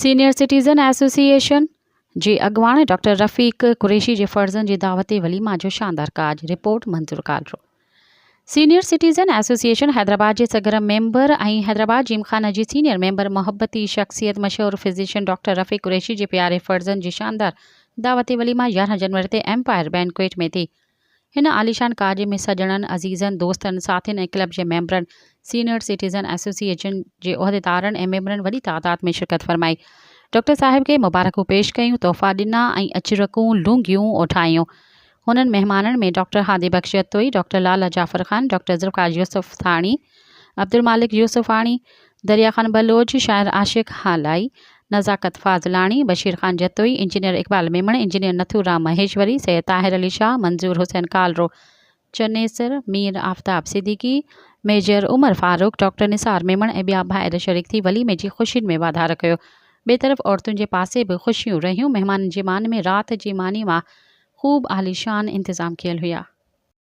Senior citizen association جي اڳواڻ doctor رفيق قريشي جي فرزند جي دعوت وليمه جو شاندار ڪاڄ، report Manzoor Kalro. Senior citizen association Hyderabad جي سرگرم ميمبر ۽ حيدرآباد جيمخانه جي سينيئر ميمبر محبتي شخصيت مشهور فزيشن ڊاڪٽر رفيق قريشي جي پياري فرزند جي شاندار دعوت وليمه 11 جنوري تي ايمپائر بينڪوئيٽ ۾ ٿي. هن عاليشان ڪاڄ ۾ سڄڻن، عزيزن، دوستن، ساٿين ۽ ڪلب جي ميمبرن، سينئر سٽيزن ايسوسيئيشن جي عهديدارن ۽ ميمبرن وڏي تعداد ۾ شرڪت فرمائي. ڊاڪٽر صاحب کي مبارڪون پيش ڪيون، تحفا ڏنا ۽ اجرڪون، لونگيون اوڍايون. هنن مهمانن ۾ doctor Hadi Bakhsh Jatoi, doctor Lala Jafar Khan, doctor Zulfiqar Yousuf Thani, Abdul Malik Yousufani, Darya Khan Baloch, شاعر عاشق هالائي، نزاڪت فاضلاڻي، بشير خان جتوئي، انجنيئر اقبال ميمڻ، انجنيئر نٿو رام مهيشوري، سيد طاهر علي شاهه، منظور حسين ڪالرو، چنيسر، مير آفتاب صديقي، ميجر عمر فاروق، ڊاڪٽر نثار ميمڻ ۽ ٻيا ڀائر شريڪ ٿي وليمي جي خوشين ۾ واڌارو ڪيو. ٻئي طرف عورتن جي پاسي به خوشيون رهيون، مهمانن جي مان ۾ رات جي ماني مان خوب عاليشان انتظام ڪيل هيا.